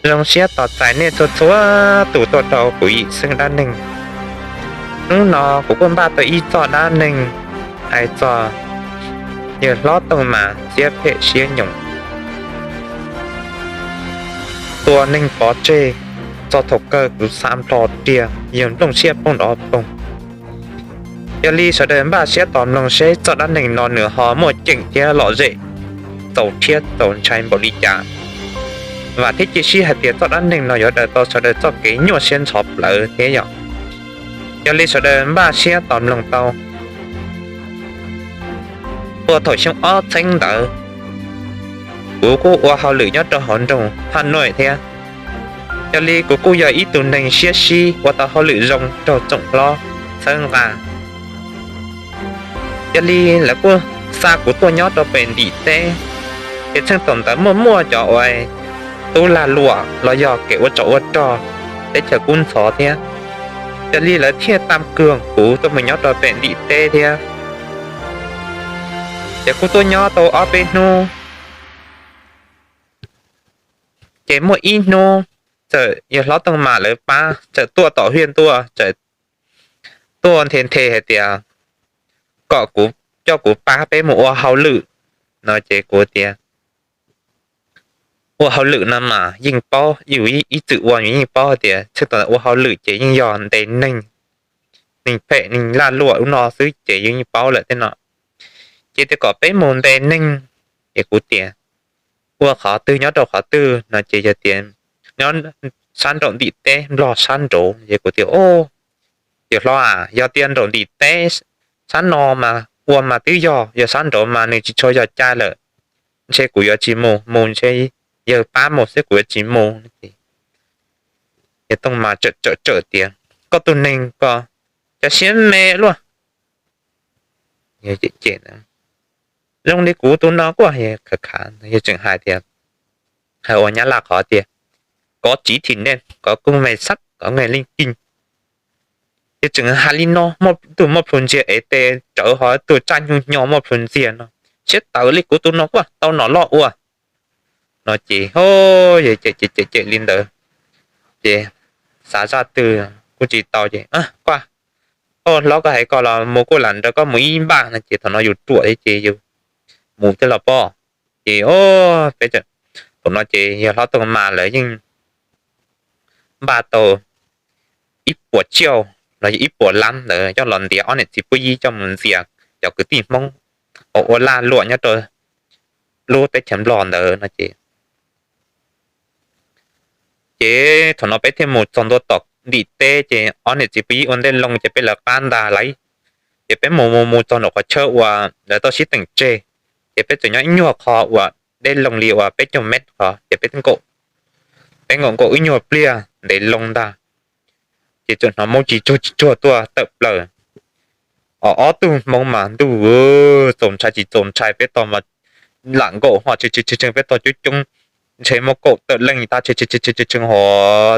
Zoo siab tos txais nej txhua txhua tus tuaj rau kuv Yim Xeeb dab neeg. Hnub no kuv kuj npaj tau ib txoj dab neeg hais txog yawg hlob Tooj Mas siab phem siab nyoos, tua neeg pov tseg, txog thaum kawg kuv xav nplho riag yawg nplooj siab poob nrov poog. Yog li sawv daws npaj siab tos mloog seb txoj dab neeg no nws ho muaj ceem thiab lom zem txaus thiab txaus ntshai npaum li cas. Vam thiab cia siab hais tias txoj dab neeg no yuav daws tau sawv daws txoj kev nyuaj siab ntxhov plawv thiab yom. Yog li sawv daws npaj siab tos mloog tau. Puag thaum xyoo ob txheeb ntawd, kuv kuj ua hauj lwm nyob rau hauv nroog Phaj Nuj thiab. Yog li kuv kuj yog ib tug neeg siab sib ua tau hauj lwm zoo raug tsoom hlob txhawb nqa. Yog li lawv kuj xa kuv tuaj nyob rau pem ntim teb, ces txheej thaum ntawd muaj muaj cov uas tub lag luam los yog kev ua tsov ua rog teb chaws kub ntxhov thiab. Yog li lawv thiaj tam kag kuv tuaj mus nyob rau pem ntim teb thiab. Ces kuj tuaj nyob tau ob peb hnub, ces muaj ib hnub txawm yawg hlob Tooj Mas lawv pab txawm tuaj tom hiaj ntuaj, txawm tuaj nthe nthe hais tias kom kuv, coj kuv pab peb mus ua hauj lwm no ces kuv tias, ua hauj lwm no mas yeej paub, yus ib txwm ua yus yeej paub hais tias txheej thaum ua hauj lwm ces yeej yog ntes neeg, neeg phem neeg lag luam ub no xwb ces yus yeej paub lawm thiab no. Ces tias kom peb mus ntes neeg, ces kuv tias, ua qhov twg nyob rau qhov twg no ces yog tias nyob sab nraum ntim teb nplog sab nraud. Ces kuv tias, yawg hlob a, yog tias nraum ntim teb sab no mas ua mas twb yog, yog sab nraud mas nws tsis tshua yog cai lawm, ntshe kuv yuav tsis mus, mus ntshe yawg pab mus xwb kuv yuav tsis mus. Yawg Tooj Mas tsawm tsawm tias, koj tus neeg ko, cov siab me luaj, zoo li kuv tus no kuj khav khav, yawg tseem hais tias, hais ua nyab laj qhov tias, có trí thì nên có công về sắc, có nghề linh kinh. Yawg tseem hais li no, tus muaj plhus ntxiag ev tes rawv ho tus tsaj nyuj nyo muaj plhus ntxiag no, siab tawv li kuv tus no kuj tau nom loj ua no ces, yawg cem cem cem li ntawd ces xav zaj twg kuj tsis tau ces, koj, hlob koj hais koj los mus kuj lam nrog koj mus ib npaj no ces thaum no yus ruam thiab ces yus mus thiab los pob. Ces peb, thaum no ces yawg hlob Tooj Mas lawv yeej npaj tau ib puas tsiaj los yog ib puas lab ntawd coj los ntiav ob niam txiv pub yib coj mus ntxias cov kwv tij Hmoob uas ua lag luam nyob rau lub teb chaws Nplog ntawd no ces, ces thaum no peb thiaj mus txog ntua tom ntim teb ces ob niam txiv pub yib ua ntej loo ces peb lawv qab ntag lauj. Ces peb mus mus mus txog nraum qhov chaw uas lawv tau sib teem tseg, ces peb txawm nyob ib nyuag qho uas deb loo li uas peb caug mev qhov ces peb, peb nkaum nkaum ib nyuag pliag ntev loo ntag. Ces txawm hnov Hmoob tsis tsuag tsis tsuag tuaj tawm plaws. Ob tug Hmoob mas ntuj, txaus ntshai tsis txaus ntshai peb tog mas lam nkaum ho tshee tshee peb tog coob coob, ntshe muaj kaum tawm leej tag tshee tshee ho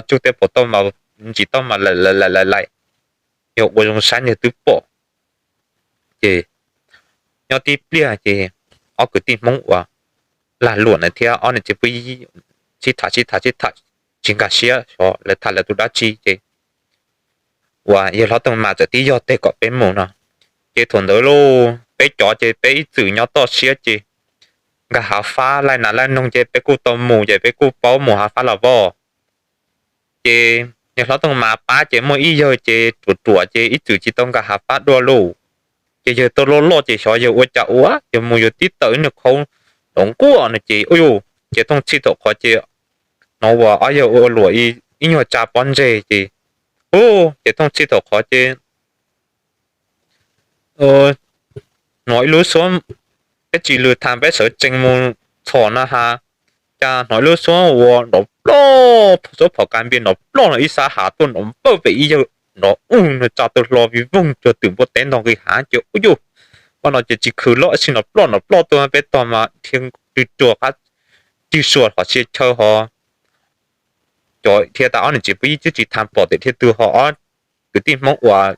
tsuj tej pom tau mas ntsis tau mas laim laim laim, yog ua zoo saib ntag twb pom. Ces nyob tib pliag ces ob kwv tij Hmoob uas lag luam ntawd thiab ob niam txiv pub yib sib tham sib tham sib tham tsis nkag siab xyov lawv tham lawv tus dab tsi ces uas yawg hlob Tooj Mas txawm tib yog teg kom peb mus no. Ces thaum ntawd lauj peb cov ces peb ib txwm nyob toj siab ces nkag hav fab laij nas laij noog ces peb kuj tau mus ces peb kuj paub mus hav fab los voj. Ces yawg hlob Tooj Mas pab ces muaj ib yawg ces ruam ruam ces ib txwm tsis tau nkag hav fab dua lauj. Ces yawg tau loj loj ces xyov yawg ua cas ua yawg mus yawg tib tawm ib nyuag khau nrov nkuaj no ces, ces thooj txhij thaum qhov ces hnov uas ob yawg ua luam ib nyuag tsa pob ntseg ces, ces thooj txhij thaum qhov ces hnov ib lub suab, peb tsis lwm thav peb sawv tsees mus txhom na has, cas hnov ib lub suab uas nrov ploj, suab phom kas npias nrov ploj no ib sab hav tuaj nrov npawj pem ib yawg nrov ub nws tsa taw hlo vij voog cuag twm npua teb ntog nqis hav ces ub yuj, ua no ces tsis khwv loj ib si nrov ploj nrov ploj tuaj peb tog mas dhia rwg ruas qab cig sua hov sia chaw hov. Cov dhia tas ob niam txiv pub yib twb tsis thav pom tias dhia twg ho ob kwv tij Hmoob uas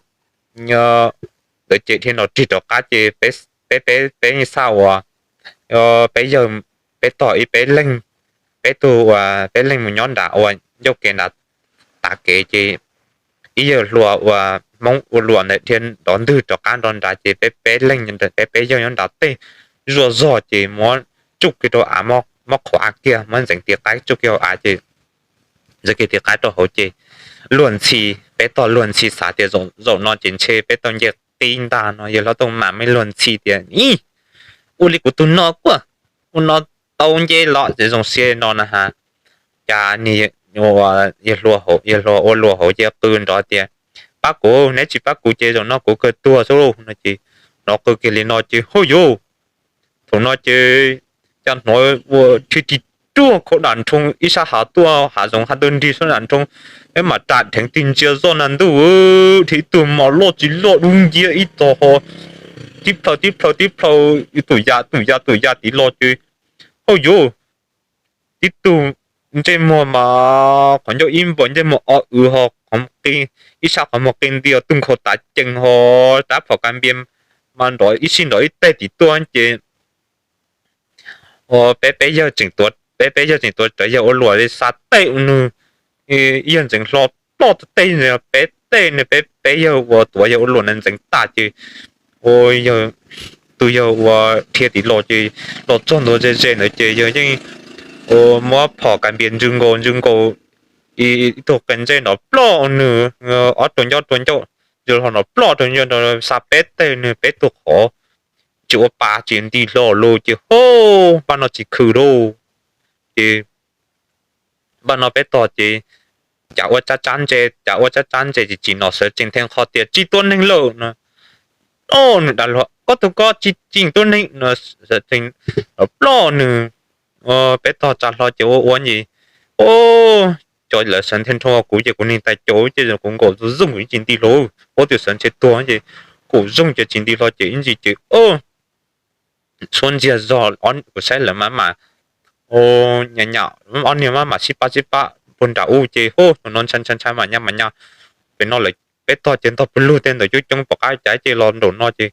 ntawd ces dhia nrov rig rov qab ces peb, peb, peb xaj uas peb yawg, peb tog ib peb leeg peb tug uas peb leeg mus nyob nram uas ncauj kev nrad tav kev ces ib yawg hluas uas Hmoob ua luam ntawd dhia nrov ntwg rov qab nrov nrad ces peb peb leeg, peb peb yawg nyob nrad tej zuaj zog ces muab tsuj kiag rau av, muab qhuav av kiag muab ntxeev tiv qaib tsuj kiag hauv av ces ntxeev kiag tiv qaib rau hauv ces luag ntxhi. Peb tog luag ntxhi xav tias zaum no ces ntshe peb tau nce qib ntag no, yawg hlob Tooj Mas mam luag ntxhi tias, Ib, ua li kuv tus no kuj ua no tau nce los ces zoo siab no na has. Cas yawg hluas ua luam hauv ces qw nrov tias, Pab kuv, neb tsis pab kuv ces zaum no kuv kawg tuag xwb lauj no ces nrov qw kiag li no ces hauj yauv, thaum no ces cas hnov ua thwj tig ruaj khau dam nrhoo ib sab hav tuaj hav zoov hab tuaj nrig sab dam nrhoo, peb mam ras dheev tig ntsia zoj na ntuj, dhia ib tug mos loj tsis loj dub nciab ib tog ho tib plhaw tib plhaw tib plhaw, tus ya tus ya tus ya tiv los ces hauj yauv, tib tug ntsej muag mas qhov ncauj ib npaum ntsej muag ob w ho, ib sab qhov muag qi nti tus nkhaus tav cees ho, rab phom kas npias mas nrov ib sij nrov ib teg tim tuaj ces peb peb yawg tseem tuav, peb peb yawg tseem tuav rawv yawg ua luam li xa tej ua nws, ib yawg ntxeev hlo ploj tej peb tej nws, peb peb yawg uas tuav yawg ua luam na ntxeev tag ces ua yawg, tus yawg uas dhia tim los ces los txog ntua ze ze ntawd ces yawg yeej ua muab phom kas npias ntsws nkaus ntsws nkaus ib tug qe ntsej nrov ploj nws, ob rua ncauj rua ncauj ntsws hlo nrov ploj rau ncauj nrov xa peb tej nws peb tug qhov tsis ua pa tsis nti hlo lawm ces hauj npaj no tsis khw lauj ces npaj no peb tog ces cas ua tsab tsab ntse, cas ua tsab tsab ntse ces tsim nom sawv tsees theej qho tias tsis tua neeg lawm no. Nws dag luag koj tus koj tsis tseem tua neeg no, sawv tsees ploj nws, peb tog tsa hlo ces ua ua ntsis, o, cov lawv sawv nthe nrho kuv ces kuv neeg tais caus ces kuv nkaum zoo kuv ib tsis nti hlo, ua tus sawv ntshe tuag ces kuv zoo ces tsis nti hlo ces ib ntsis ces suab ntsiag zog, kuv saib lawv maj mam, o, nyam nyam, ob niag maj mam sib pab sib pab puag nram ub ces hu no ntshai ntshai ntshai mam nyas mam nyas. Pem no lawv peb tog ces ntog pw lug tej ntawd coob coob pom qab cas ces los nraum no ces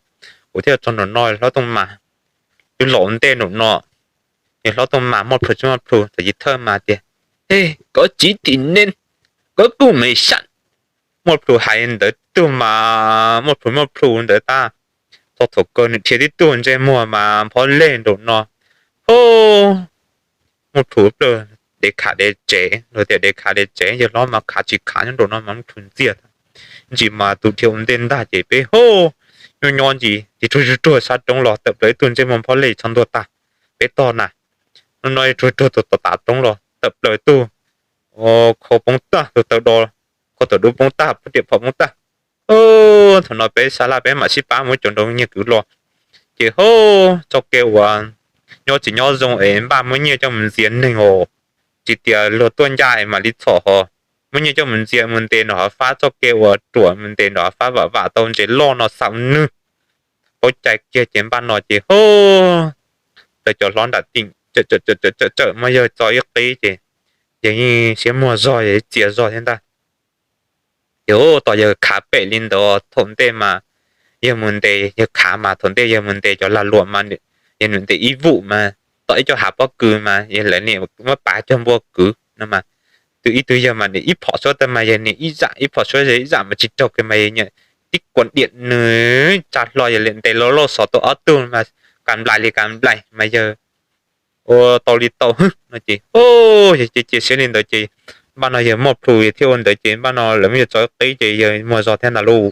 kuv thiaj txog nraum no hlob Tooj Mas twb los ua ntej nraum no. Ces hlob Tooj Mas Muaj Plhu tsis Muaj Plhu txawm yij thawj mas tias, Ej, koj tsis thim ne, koj kuj me sam. Muaj Plhu hais ntawd tug mas Muaj Plhu Muaj Plhu ntawd tag, txog thaum kawg nws dhia tib tug ntsej muag mas phob leg nraum no. Hu, Muaj Plhu plaws dev khav dev tsev, luag tias dev khav dev tsev, yawg hlob mas khav tsis khav nyob nraum no mas Muaj Plhu ntxiag tag. Ntsis mas tus dhia ua ntej ntag ces peb hu nyob nyob ntsis ces ruag ruag ruag sab roob los tawm plaws ib tug ntsej muag phob leg txhob ntuag tag. Peb tog na, no no ruag ruag tus tom tav roob los tawm plaws tug khau poob tag, tus taw do khau tawm dub poob tag, pab riam phom poob tag. Thaum no peb sab laj peb mam sib pab mus cov nraug nyiag kwv los. Ces hu, txoj kev uas nyob tsis nyob zoo es npaj muab nyiaj coj mus ntxias neeg os, tsis tias luag tuaj ncaj es mam li txhom ho. Muab nyiaj coj mus ntxias mus ntes nram hav fab, txoj kev uas ruam mus ntes nram hav fab vam vam tau ntses loj no xav nws paub cai kiag ces npaj no ces hu, lawv cov hlob nram tim tsawm tsawm muab yawg txo ib qib ces yawg yeej siab muag zog, yawg txias zog thiab ntag. Ces hu, tos yawg khav pem li ntawd thaum ntej mas yawg mus ntes, yawg khav mas thaum ntej yawg mus ntes cov lag luam mas yawg mus ntes ib vum mas tom ib co hav pob kws mas yawg lawv niam muab pav cog npua kwv no mas, tus ib tug yawg mas niam ib phom suab tag mas yawg niam ib zam, ib phom suab yawg ib zam mas tsis raug kiag mas yawg niam tib kuam diam nws tsa hlo yawg li ntes loj loj xov tau ob tug mas kas nplais li kas nplais mas yawg ua tau li tau hwb no ces hu, yawg cia cia siab li ntawd ces npaj no yawg Muaj Plhu thiaj ua ntawd ces npaj no lawv muab yawg txo ib qib ces yawg muag zog thiab ntag lauj.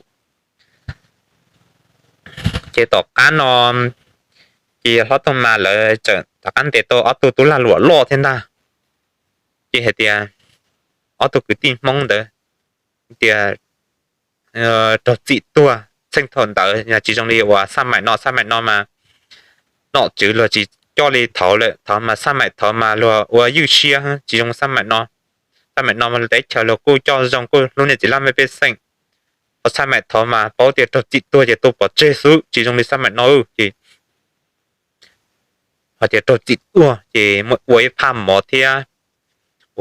Ces tom qab no ces yawg hlob Tooj Mas lawv txawm rov qab ntes tau ob tug tub lag luam loj thiab ntag. Ces hais tias ob tug kwv tij Hmoob ntawd tias raug txim tuag, txheej thaum ntawd tsis zoo li uas xab maim no, xab maim no mas nom tswv luag tsis coj li thaud lawm, thaud mas xab maim thaud mas luag ua ywj siab tsis zoo xab maim no. Xab maim no mas teb chaws luag kuj coj zoo kuj hlub niam txiv laj mej pej xeem. Ho xab maim thaud mas paub tias raug txim tuag ces tua pov tseg xwb, tsis zoo li xab maim no ces hais tias raug txim tuag ces muab ua ib phaj mov thiab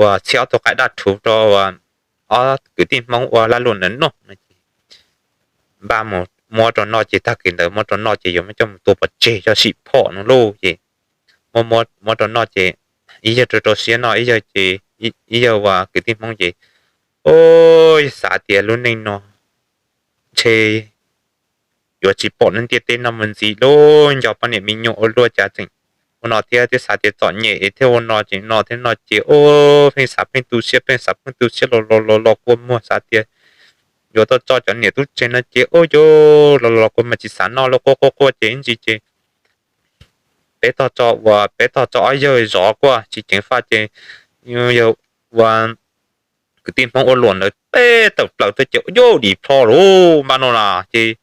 uas txhij ob tug qaib daj rhuv rau uas ob kwv tij Hmoob ua lag luam ntawd noj. Npaj muab rau noj ces tag kis ntawd muab rau noj ces yuav muab coj mus tua pov tseg coj sim phom no lauj ces muab rau noj ces ib yawg rau rau siab no ib yawg ces, ib yawg uas kwv tij Hmoob ces, o, xav tias lub neej no ntshe yuav tsis pom ntiaj teb no mus ntxiv lub nco poj niam me nyuam ua luaj cas tseem ua no thiab, thiab xav tias txom nyem thiab ua no tseem no thiab no ces, o, pheej xav pheej tu siab, pheej xav pheej tu siab los los los los kua muag xav tias yuav tau tso cov niam tub tsev no ces, o, yuav los los kua muag tsis xav noj lawm, quaj quaj quaj ces ib ntsis ces peb tog tso uas peb tog tso ob yawg zov quaj tsis ceev faj ces yawg ua kwv tij Hmoob ua luam ntawd peb tawm plaws tuaj ces yuj dim plho lawm npaj no las ces,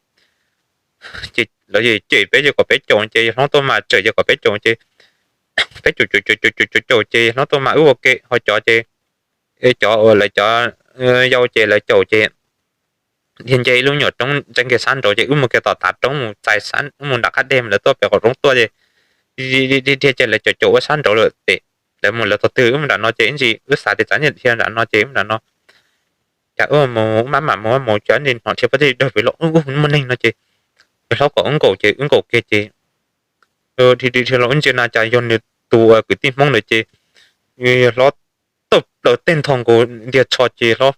ces lawv cem peb ces kom peb caum ces yawg hlob tuaj mas tsawm ces kom peb caum ces peb caum caum caum caum caum ces yawg hlob tuaj mas wb ua ke ho cov ces, cov uas lawv cov yau ces lawv caum ces dhia nce ib lub nyuam roob ntsees kiag sab nraud ces wb mus kiag tom tav roob mus txais, wb mus nram qab deg mas lawv tuaj pem qaum roob tuaj ces dhia ces lawv caum caum ua sab nraud lawm ces lawv mus lawv tog twg wb mus nram no ces ib ntsis wb xav tias tsam nyij dhia nram no ces wb nram no cas wb mus wb maj mam mus mus cov ib ntsis hnov dhia pob zeb dawg pem los ub muaj neeg no ces yawg hlob kom wb nkaum ces wb nkaum kiag ces dhia dhia los wb ntsia na cas yog nws tus kwv tij Hmoob ntawd ces yawg hlob tawm plaws tej ntho nkaus ntiag tsho ces hlob,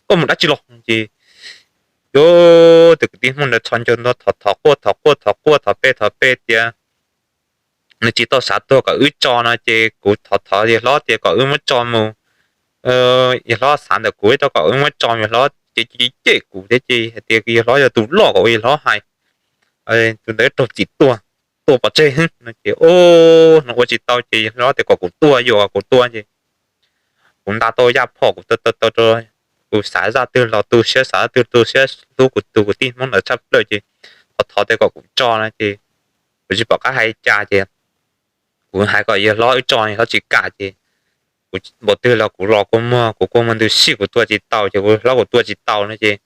koj mus dab tsi los ces yuav tus kwv tij Hmoob ntawd tsho ncaws nto thov thov quaj thov quaj thov quaj thov peb thov peb tias nws tsis tau xav tuag kom wb tso no ces kuv thov thov yawg hlob tias kom wb muab tso mus. Yawg hlob xav ntawm kuv ib tau kom wb muab tso, yawg hlob ces cem kuv thiab ces hais tias yawg hlob yog tus loj kom ua yawg hlob hais, tus ntawd raug txim tuag, tua pov tseg no ces, o, no ua tsis tau ces yawg hlob tias kom kuv tua, yuam kom kuv tua ces kuv nta tau yaj phom kuv tau tau tau, kuv xav zaj twg los tu siab, xav zaj twg tu siab hlub kuv tus kwv tij Hmoob ntawd tshaj plaws ces thov thov tias kom kuv tso no ces kuv tsis pom qab hais cas ces kuv hais kom yawg hlob wb tso, yawg hlob tsis kam ces kuv npaum twg los kuv los kua muag, kuv kua muag ntws si kuv tua tsis tau ces kuv hlob kuv tua tsis tau no ces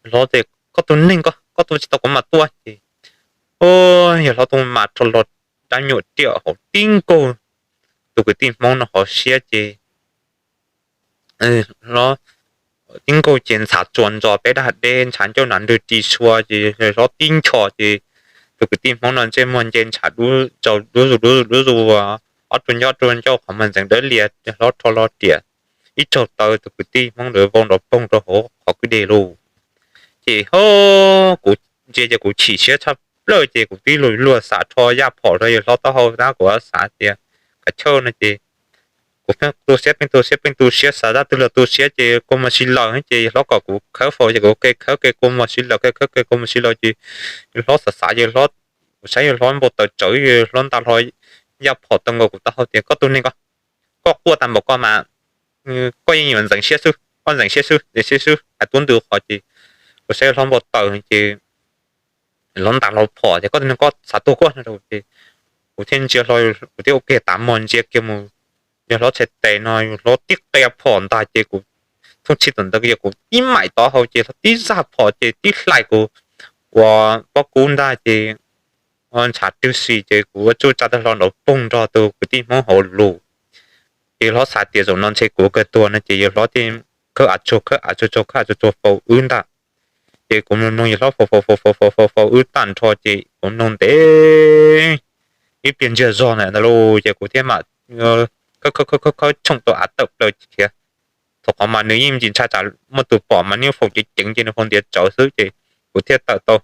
hlob tias koj tus neeg ko, koj tua tsis tau kuv mam tua ces, o, yawg hlob tus mas rho los rab nyuam riam hauv tib nkaug tus kwv tij Hmoob no hauv siab ces hlob tib nkaug ces ntshav tsuas ntsos peb dag deb, ntshav ncauj ntshav nrwg ris sua ces hlob tib nchos ces tus kwv tij Hmoob no ntsej muag nce ntshav dub zus dub zus dub zus, ob rua ncauj ob rua ncauj qhov muag ntxeev dawb lias, hlob rho los riam ib tsaug taw tus kwv tij Hmoob ntawd vau nrov poog rau hauv qhov kwj deg lauj. Ces ho kuv ntsia ces kuv chim siab tshaj plaws ces kuv tib lus luag xav rho yaj phom rau yawg hlob taub hau tab kuv xav tias kav chawj no ces kuv pheej tu siab pheej tu siab pheej tu siab xav zaj twg los tu siab ces kua muag si lawm ces yawg hlob kom kuv khawb faus ces kuv ke khawb ke kua muag si lawm, ke khawb ke kua muag si lawm ces yawg hlob xav xav ces hlob, kuv saib yawg hlob npau taws tsawv, yawg hlob nta hlo yaj phom tau nkaus kuv taub hau tias koj tus neeg ko, koj quaj tag npaum ko mas koj yeej yuav ntxeev siab xwb, koj ntxeev siab xwb, ntxeev siab xwb hais tuab ntws qhov ces kuv saib yawg hlob npau taws ces hlob nta hlo phom ces koj tus neeg ko xav tuag koj no ces kuv thiaj ntsia hlo, kuv thiaj ua kiag tav muag ntsia kiag mus, yawg hlob txhais tes no yawg hlob tib qia phom ntag ces kuv thooj txhij tom ntawd ces kuv tib maim taub hau ces hlob tib zaj phom ces tib hlais kuv ua pob kub ntag ces ntshav twg si ces kuv ua tsuj tsa tag hlo nrov poog nrog tus kwv tij Hmoob hauv lus. Ces hlob xav tias zaum no ntshe kuv kawg tuag no ces yawg hlob thiaj khawb av tsuag khawb av tsuag tsuag khawb av tsuag tsuag faus wb ntag. Ces kuv mloog mloog yawg hlob faus faus faus faus faus faus faus wb tag nrho ces kuv mloog ntev ib pliag ntsiag zog ntawd ntag lauj ces kuv thiaj mam khawb khawb khawb khawb tshooj tau av tawm plaws khiav. Thaum qhov mas nws yeej tsis ntshai tsam muaj tus pom mas nws faus ceev ceev ces nws faus ntiav tsawv xwb ces kuv thiaj tawm tau.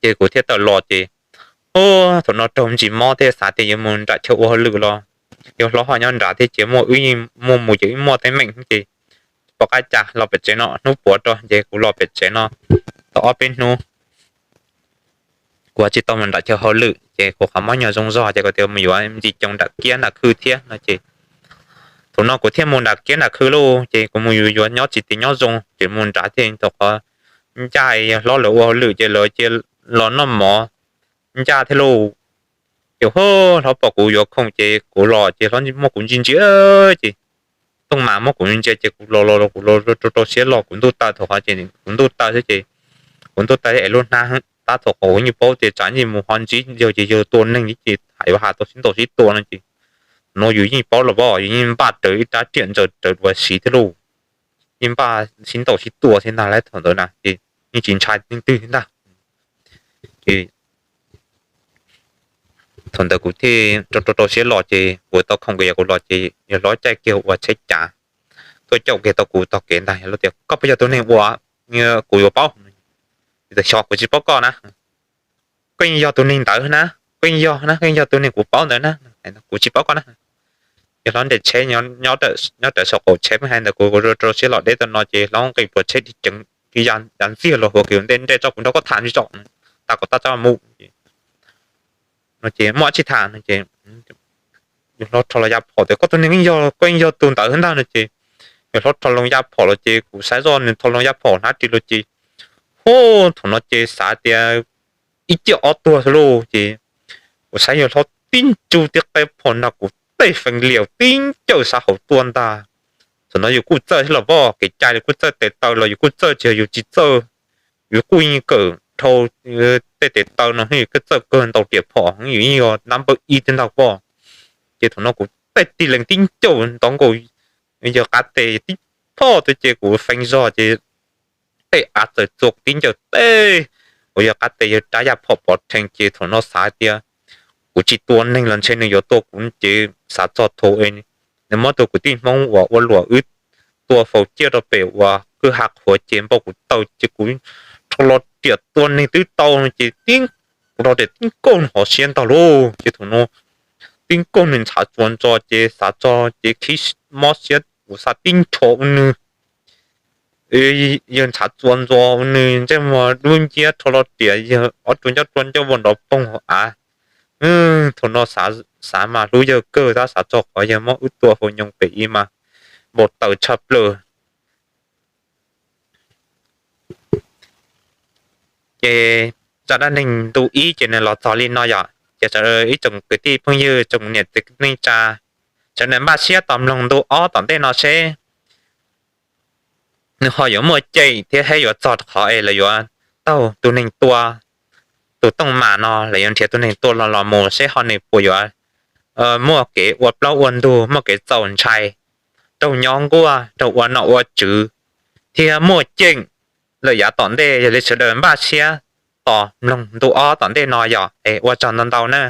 Ces kuv thiaj tawm los ces, o, thaum no raug ntsis mob thiaj xav tias yuav mus nram chaw ua hauj lwm los yawg hlob ho nyob nrad thiab ces muaj wb yeej muaj mus ces wb muaj teeb meem ces pom qab cas los pem tsev no hnub puav rau ces kuv los pem tsev no tau ob peb hnub kuv tsis tau mus nram chaw hauj lwm ces kuv qhov mob nyuag zoo zog ces kuv tias mus yuav ntsis coos nram kiab nram khw thiab no ces thaum no kuv thiaj mus nram kiab nram khw lauj ces kuv mus yuav yuav nyob tsis tias nyob zoo ces mus nrad thiaj thaum qhov ncaj yawg hlob lawv ua hauj lwm ces lawv cia los noj mov ncaj thiab lauj. Ces hlob pom kuv yuav khoom ces kuv los ces hlob muab kuv ntsia ntsia ces tooj mas muab kuv ntsia ces kuv los los kuv los rau rau siab los kuv ntuj taw thaum qhov ces kuv ntuj taw xwb ces kuv ntuj taw es lub hnab tab thaum qhov kuv yeej paub tias tsam yeej mus ho ntsib yawg ces yawg tua neeg ces hais yuav has tau sib ntaus sib tua no ces no yus yeej paub los pom yus yeej npaj rawv ib rab riam ntsaws rawv ua siv thiab lauj. Yeej npaj sib ntaus sib tua thiab ntag lauj thaum ntawd na ces yeej tsis ntshai leej twg thiab ntag. Ces Thaum ntawd kuv thiaj rau rau siab los ces kuv tau khoom kiag yog kuv los ces yawg hlob caij kiag ua tsheb cav tuaj caum kiag tau kuv tog kev ntag. Yawg hlob tias, Koj puas yog tus neeg uas kuv yuav paub? Xyov, kuv tsis paub koj na. Koj yeej yog tus neeg ntawd na, koj yeej yog na, koj yeej yog tus neeg kuv paub ntawd na. Kuv tsis paub koj na. Yawg hlob nres tsheb nyob rawv saum qaum tsheb peb hais ntawd, kuv rau siab los deb tau no ces hlob nqis plhuav tsheb ceev, yav ntxiag los huv kiv ntej nrej tso kuv nrog koj tham ntsis tso, tas kom tau tso mus. No ces muaj dab tsi tham no ces yawg hlob rho los ya phom tias, Koj tus neeg yeej yog, koj yeej yog tus ntawd ntag no ces yawg hlob rho loo ya phom los ces kuv saib zoj nws rho loo ya phom hnab ris los ces hu, thaum no ces xav tias ib ciaj ob tuag xwb lauj ces kuv saib yawg hlob tib ntsug tib qe phom nrog kuv tej fees liam tib ncaws xav hauv tua ntag. Thaum no yus kuj txawj thiab los voj, kev cai yus kuj txawj, tes taw los yus kuj txawj, tsis yog yus tsis txawj, yus kuj yeej kawm dhau tej tes taw no, yus kuj txawj kawg ntau riam phom, yus yeej yog nab npawb ib thiab ntag voj. Ces thaum no kuv tej tig lees tib ncaws ntov nkaus yawg qab tes tib phom tuaj ces kuv fees zog ces tej av txawm txua kuv tib ncaws tej uas yawg qab tes yawg rab ya phom pov rhees ces thaum no xav tias kuv tsis tua neeg los ntshe nws yuav tua kuv ces xav txog thaum nws muab tus kwv tij Hmoob uas ua luam wb tua faus ciaj rau pem uas kwj ha qhuav ces npau kuv taw ces kuv rho los riam tua neeg twb tau no ces tib, kuv rho riam tib nkaug nws hauv siab ntag lauj. Ces thaum no tib nkaug nws ntshav tsuas ntsos ces xav txog ces khib mob siab kuv xav tib ncho ua nws, yawg ntshav tsuas ntsos ua nws ntsej muag dub nciab rho los riam yawg ob tug ncauj rua ncauj vau nrov poog hauv av. Thaum no xav mas hlub yawg kawg tab xav txog qhov yawg muab wb tua faus nyoos pem ib mas npau taws tshaj plaws. Ces zaj dab neeg ntu ib ces nws los txog li no yom. Ces sawv daws ib tsoom kwv tij phooj ywg tsoom niam txiv neej tsa, sawv daws npaj siab tos mloog ntu ob tom ntej no seb nws ho yuav muaj ceem thiab seb yuav txog qhov es lawv yuav taug tus neeg tua, tus tooj mas no lawv yuav nrhiav tus neeg tua los los mus seb ho nws puas yuav muaj kev ua plaub ua ntug, muaj kev txaus ntshai, raug nyob nkuaj, raug ua nom ua tswv thiab muaj ceem lawm yav tom ntej. Yog li sawv daws npaj siab tos mloog ntu ob tom ntej no yom. Es ua tsaug ntau ntau na.